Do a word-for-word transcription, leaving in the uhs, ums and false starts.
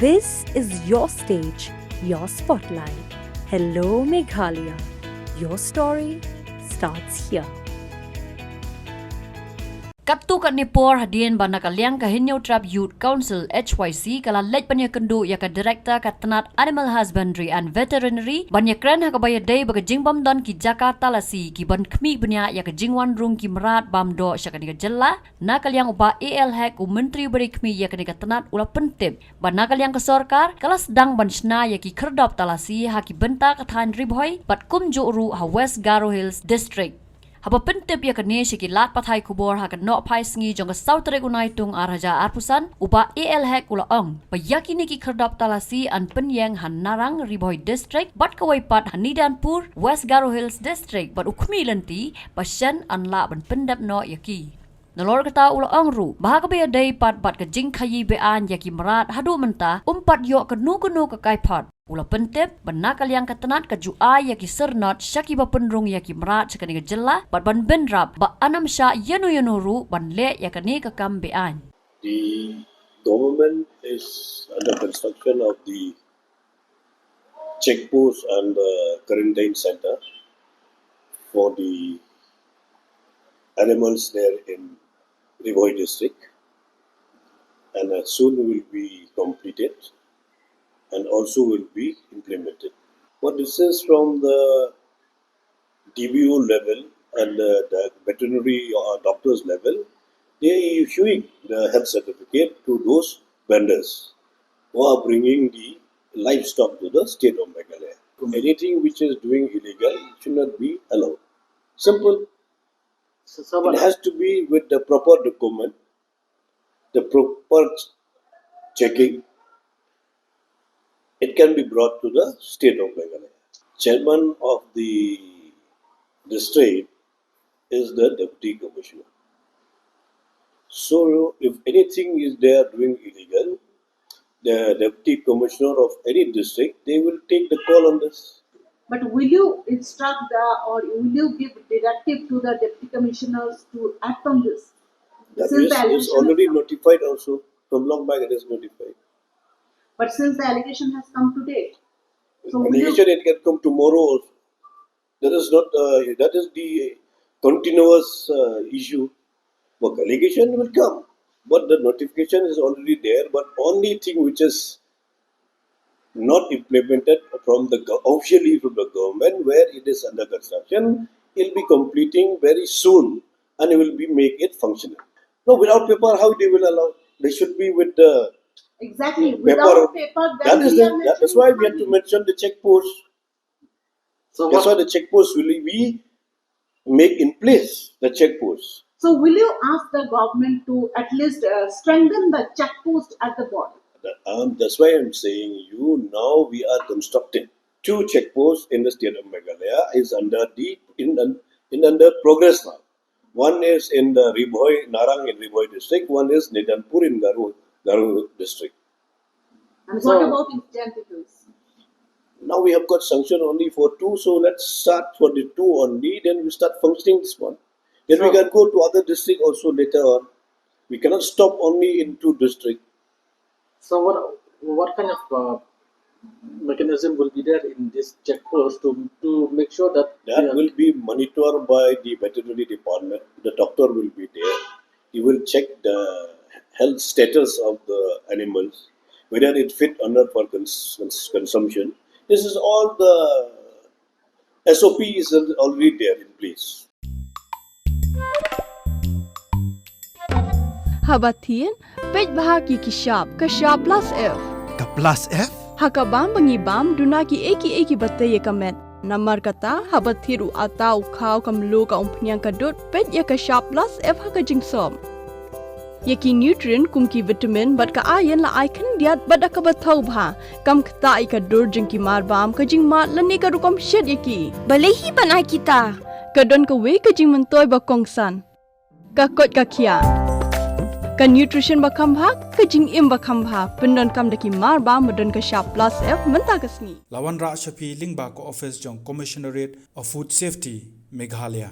This is your stage, your spotlight. Hello, Meghalaya. Your story starts here. Katto katne por hadien ba na ka liang ka Hynñiewtrep Youth Council, H Y C, ka la leit ban ïakynduh ïa ka Director ka tnat Animal Husbandry and Veterinary ban ïakren ha kaba ïadei bad ka jingbymdon ki jaka talasi kiban khmih bniah ïa ka jingwan rung ki mrad bam doh sha kane ka jylla, na ka liang u Bah A L Hek, u Myntri uba dei khmih ïa kane ka tnat, u la pyntip ba na ka liang ka sorkar ka la sdang ban shna ïa ki khyrdop talasi ha ki bynta ka thaiñ Ri Bhoi bad kumjuh ruh ha West Garo Hills District. Haba pyntip ïa kane sha ki lad pathai khubor ha ka nohphai sngi jong ka saw tarik u Naitung ar hajar arphew san, u Bah A L Hek u la ong ba ïa kine ki khyrdop talasi yn pynïeng ha Narang, Ri Bhoi District, bad kawei pat ha Nidanpur, West Garo Hills District, bad u khmih lynti ba shen yn lah ban pyndep noh ïa ki. Nalor kata u la ong ruh ba ha kaba ïadei pat bad ka jingkhaïi be-aiñ ïa ki mrad, haduh mynta ym pat ïoh kano kano ka kaiphod. U la pyntip ba na ka liang ka tnat ka ju ai ïa ki syrnod sha kiba pynrung ïa ki mrad sha kane ka jylla bad ban bynrap ba yn ym shah ïano ïano ruh ban leh ïa kane ka kam be-aiñ. The government is under construction of the check post and the quarantine center for the animals there in Ri Bhoi district, and uh, soon will be completed and also will be implemented. But this is from the D B O level and uh, the veterinary uh, doctors level. They are issuing the health certificate to those vendors who are bringing the livestock to the state of Meghalaya. Anything which is doing illegal should not be allowed. Simple. So, so it has to be with the proper document, the proper checking. It can be brought to the state of Meghalaya. Chairman of the district is the deputy commissioner. So if anything is there doing illegal, the deputy commissioner of any district, they will take the call on this. But will you instruct the, or will you give directive to the deputy commissioners to act on this? That is already notified also. From long back it is notified. But since the allegation has come today, so will you... Allegation, it can come tomorrow also. That is not, uh, that is the continuous uh, issue. But allegation will come, but the notification is already there. But only thing which is not implemented from the gov-, officially from the government, where it is under construction, it will be completing very soon and it will be make it functional. No, without paper, how they will allow? They should be with the... Exactly. Paper. Without paper, then that is the, that is why we have to mention the check post. So that's why the check post will be make in place, the check post. So will you ask the government to at least uh, strengthen the check post at the border? That, um, that's why I'm saying you, now we are constructing two check posts in the state of Meghalaya is under the, in, in under progress now. One is in the Ri Bhoi, Narang in Ri Bhoi district, one is Nidanpur in Garo, Garo district. And what about East Jaintia Hills? Now we have got sanction only for two, so let's start for the two only, then we start functioning this one. Then we can go to other district also later on. We cannot stop only in two district. So what, what kind of uh, mechanism will be there in this check post to, to make sure that... That will be monitored by the veterinary department. The doctor will be there. He will check the health status of the animals, whether it fit or not for cons-, cons-, consumption. This is all the S O P is al-, already there in place. Haba thied, peit bha ki ki shap, ka shap plus F. Ka plus F? Ha ka bam ba ngi bam, duna ki ei ki ei kiba tei ïa ka met. Namar kata, haba thied u atta, u khaw, ka mluh, ka umphniang, ka dud, peit ïa ka shap plus F ha ka jingsop. Ïa ki nutrient kum ki vitamin bad ka iron la ai khyndiat bad da kaba thaw bha. Kam ktah ïa ka dur jong ki mar bam, ka jingmad lane ka rukom shet ïa ki. Balei hi ban ai kita? Ka don kawei ka jingmyntoi ba kongsan. Ka koit ka khiah. Ka nutrition ba kham bha, ka jingim ba kham bha. Pyndonkam da ki mar bam ba don ka shap plus F mynta ka sngi. La wanrah sha phi lyngba ka office jong Commissionerate of Food Safety, Meghalaya.